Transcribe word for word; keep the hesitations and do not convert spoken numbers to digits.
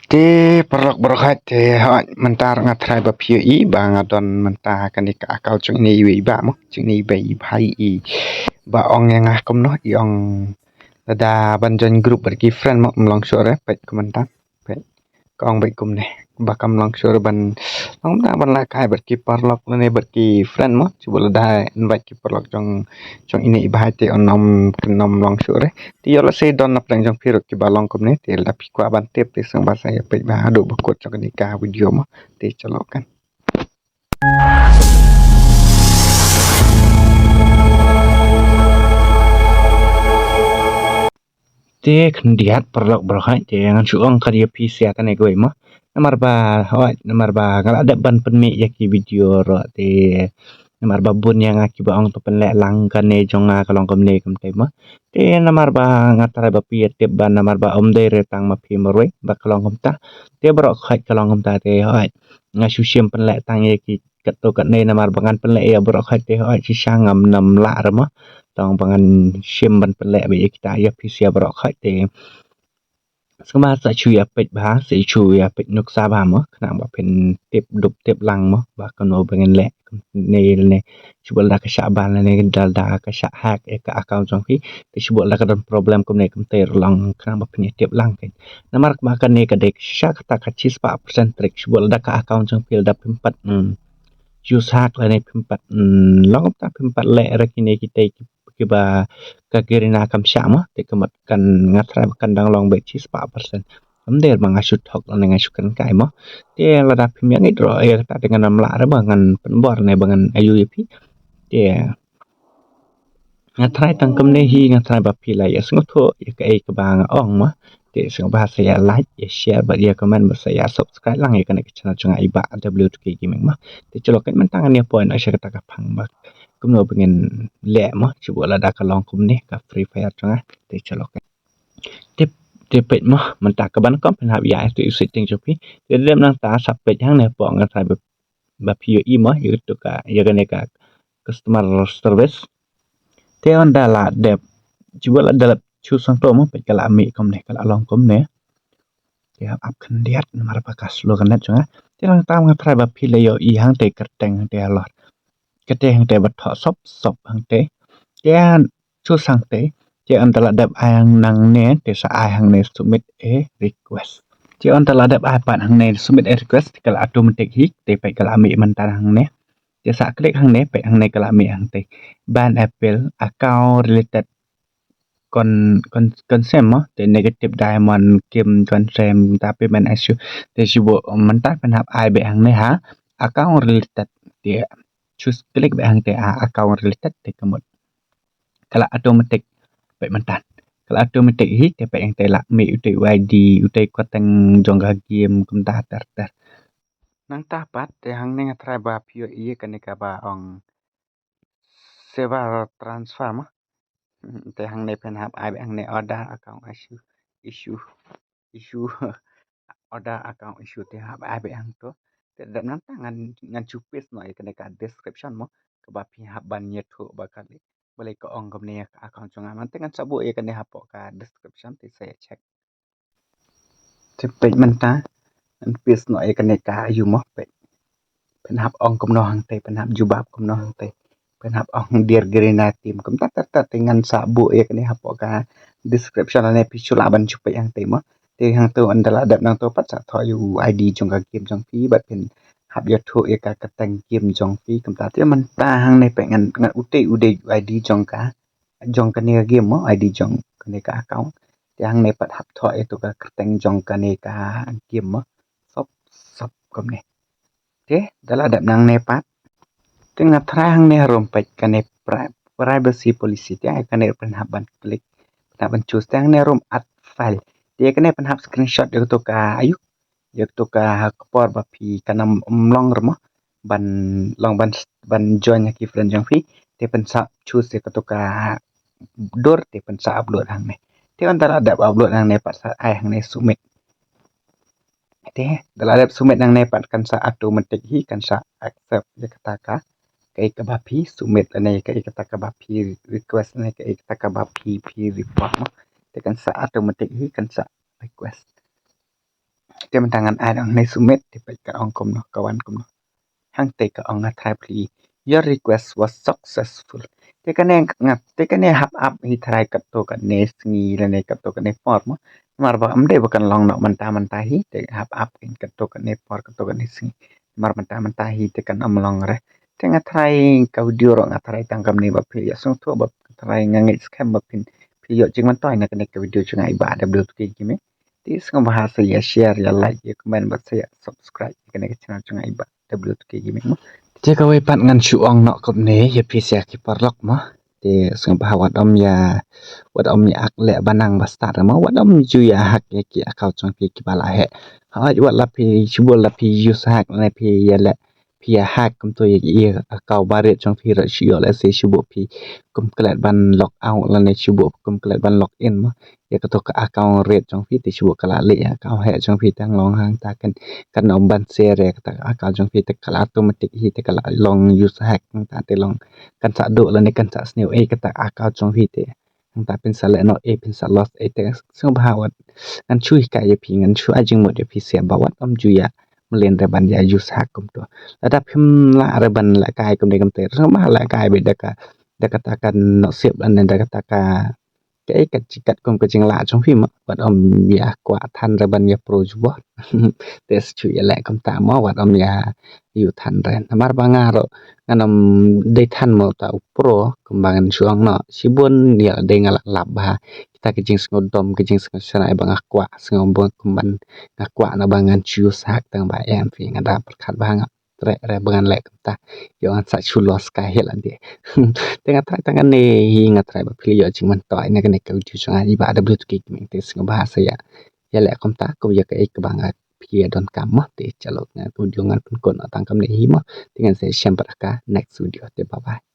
Te paralok baroh, te hooid mynta nga tharai ba phi ïohi ba nga don mynta ha kane ka account jong ine iwei i bah mo, jong ine iwei i bah, i bah ong ïa nga kumno, i ong lada ban join group bad ki friend mo, ym long shuh re, peit kumta, peit. Ka ong beit kumne, ba kam long shuh re ban, long da ban lehkai bad ki paralok lane bad ki friend mo, shu bud lada invite ki paralok jong, jong ine i bah te yn ym, kin ym long shuh re. Te ïoh lehse don na pdeng jong phi ruh kiba long kumne, te lada phi kwah ban tip te sngewbha sa ïa peit bha haduh ba kut jong kane ka video mo, te shalok kan. Te khyndiat paralok baroh, te ngan shu ong kat ïa phi sha kane kawei mo. Namar ba, hooid, namar ba nga la dep ban pynmih ïa ki video ruh, te namar ba bun ïa nga kiba ong to pynleh lang kane jong nga ka long kumne kumtai mo. Te namar ba nga tharai ba phi ïa tip ba namar ba ym dei re tang ma phi marwei ba ka long kumta. Te baroh khoit ka long kumta, te hooid, nga shu shim pynleh tang ïa ki katto katne namar ba ngan pynleh ïa baroh khoit, te hooid shisha ngam, ngam lah re mo. Tang ba ngan shim ban pynleh beit ïa kita, ïa phi sha baroh khoit, te sngewbha sa shu ïa peit bha, sa shu ïa peit nuksa bha mo, khnang ba phin tip dup tip lang mo ba kano ba ngin leh kumne ne. Shu bud lada ka shah ban lane da, da ka shah hack ïa ka account jong phi, te shu bud lada ka don problem kumne kumtai ruh long, khnang ba phin ïa tip lang kan. Namar ba kane ka dei shisha kata ka shispah percent trick, shu bud lada ka account jong phi lada phim pat, hmm, use hack lane phim pat, hmm, long kumta phim pat leh re kine kitei ki, kiba ka Garena kam shah mo, te ka mut kan, nga tharai ba kan dang long beit shispah percent. Ym dei ba nga shu thok lane nga shu kren kai mo. Te lada phim ïa ngeit ruh ïa kata te ngan ym lah re ba ngan pynbor ne ba ngan ayu ïa phi. Te nga tharai tang kumne hi, nga tharai ba phi la ïa sngewthuh ïa kaei kaba nga ong mo. Te sngewbha sa ïa like, ïa share bad ïa comment bad sa ïa subscribe lang ïa kane ka channel jong nga i bah W two K Gaming mo. Te shalok kan, mynta ngan ïa poi noh sha kata ka phang ba kumno ba ngin leh mo, shu bud lada ka long kumne ka Free Fire jong nga. Te shalok kan. Te, te peit mo, mynta kaban kong phin hap ïa active setting jong phi. Te dep nangta sa peit hangne hapoh, nga tharai ba, ba phi ïohi mo ïa kato ka, ïa kane ka customer service. Te ynda la dep, shu bud lada la choose hangto mo, peit ka la mih kumne, ka la long kumne. Te hap ap khyndiat namar ba ka slow ka net jong nga. Te nangta nga tharai ba phi la ïohi hangtei kyrteng hangtei halor. Kyrteng hangtei ba thoh sop sop hangtei. Te choose hangtei. Te ynda la dep ai hangne, te sa ai hangne submit a request. Te ynda la dep ai pat hangne submit a request, te ka la automatic hi, te peit ka la mih mynta hangne. Te sa click hangne, peit hangne ka la mih hangtei. Ban appeal, account related con-, con-, consent mo, te negative diamond, game consent, ta payment issue. Te shu bud mynta phin hap ai beit hangne ha account related, te choose click beit hangtei ha account related, te ka mut ka la automatic. Peit mynta ka la automatic hi, te peit hangtei la mih utei u I D, utei kyrteng jong ka game kumta ter ter. Nangta pat te hangne nga tharai ba phi ïohi kane kaba ong server transfer mo. Te hangne phin hap ai beit hangne order account issue, issue, issue, order account issue, te hap ai beit hangto. Te dep nangta ngan, ngan shu paste noh ïa kane ka description mo, kaba phi hap ban ïathuh ba ka lei, balei ka ong kumne ïa ka account jong nga. Mynta ngan sa buh ïa kane hapoh ka description, te sa ïa check. Te peit mynta ngan paste noh ïa kane ka ayu mo, peit. Phin hap ong kumno hangtei, phin hap jubab kumno hangtei. Phin hap ong Dear Garena team kumta ter ter, te ngan sa buh ïa kane hapoh ka description lane phi shu lah ban shu peit hangtei mo. Te hangto ynda la dep nangto pat sa thoh ïa u I D jong ka game jong phi bad phin hap ïathuh ïa ka kyrteng game jong phi kumta. Te mynta hangne peit ngan, ngan utei u dei u I D jong ka, jong kane ka game mo, I D jong kane ka account. Te hangne pat hap thoh ïa tu ka kyrteng jong kane ka game mo. Sop sop kumne. Te da la dep nangne pat, te nga tharai hangne harum peit kane pri-, privacy policy, te kane phin hap ban click, phin hap ban choose. Te hangne harum add file, te kane phin hap screenshot ïa tu ka ayu, ïa tu ka ha ka por ba phi kan ym long re mo ban long ban, ban join ha ki friend jong phi. Te phin sa choose ïa tu ka dur, te phin sa upload hangne. Te ynda la dep upload hangne pat sa ai hangne submit. Te da la dep submit hangne pat kan sa automatic hi, kan sa accept ïa kata ka, kaei kaba phi submit lane kaei kata kaba phi request lane kaei kata kaba phi, phi report mo. Te kan sa automatic hi, kan sa request. Te mynta ngan ai ong ne submit, te peit ka ong kumno, ka wan kumno. Hangte ka ong nga tharai phi, your request was successful. Te kane nga, te kane hap ap hi tharai katto katne sngi lane katto katne por mo. Namar ba ym dei ba kan long noh mynta mynta hi, te hap ap katto katne por katto katne sngi. Namar mynta mynta hi te kan ym long re. Te nga tharai ka video ruh nga tharai tang kumne ba phi ïa sngewthuh ba tharai nga ngeit skhem ba phin, phi ïoh jingmyntoi na kane ka video jong nga i Bah W two K Gaming. Te sngewbha sa ïa share, ïa like, ïa comment bad sa ïa subscribe ïa kane ka channel jong nga i Bah W two K Gaming mo. Te kawei pat ngan shu ong noh kumne ïa phi sa ïa ki paralok mo. Te sngewbha wat ym ïa, wat ym ïa hack leh ba nang ba start mo, wat ym ju ïa hack ïa ki account jong phi kiba la heh. Hooid wat la phi shibun la phi use hack ne phi ïa leh phi ïa hack kumto ïa ki account ba rit jong phi ruh shu ïoh lehse shu buh phi kum klet ban log out lane shu buh kum klet ban log in mo. Ïa kato ka account rit jong phi te shu buh ka la leh ïa account heh jong phi tang long hangta kan, kan ym ban share ïa kata ka account jong phi te ka la automatic hi te ka la long use hack hangta te long kan sa duh lane kan sa sniew ei kata ka account jong phi te. Hangta phin sa leh noh ei phin sa loss ei te sngewbha wat ngan shu hikai ïa phi ngan shu ai jingmut ïa phi sa ba wat ym ju ïa mlien re ban ïa use hack kumto. Lada phim lah re ban lehkai kumne kumte sngewbha lehkai beit da ka, da kata ka nusip lane da kata ka, kaei ka jingkat kum ka jinglah jong phi mo, wat ym ïa kwah than re ban ïa pro jubor. Te shu ïa leh kumta mo, wat ym ïa ïoh than re. Namar ba nga ruh ngan ym dei than mo ta u pro kumba ngan shu ong noh. Shibun ïa dei nga la lap bha kita ki jingsngewdom ki jingsngewshynrai ba nga kwah sngewbha kumban nga kwah na ba ngan shu use hack tang ba em phi nga da pyrkhat bha nga treh re ba ngan leh kumta. Ïoh ngan sa shu loss ka hi lade. Te nga tharai tang kane hi nga tharai ba phi la ïoh jingmyntoi na kane ka video jong nga i Bah W two K Gaming te sngewbha sa ïa, ïa leh kumta kum ïa kaei kaba nga phi ïa donkam mo. Te cha lok nga ka video ngan pynkut noh tang kumne hi mo. Te ngan sa ïashem pat ha ka next video. Te bye bye.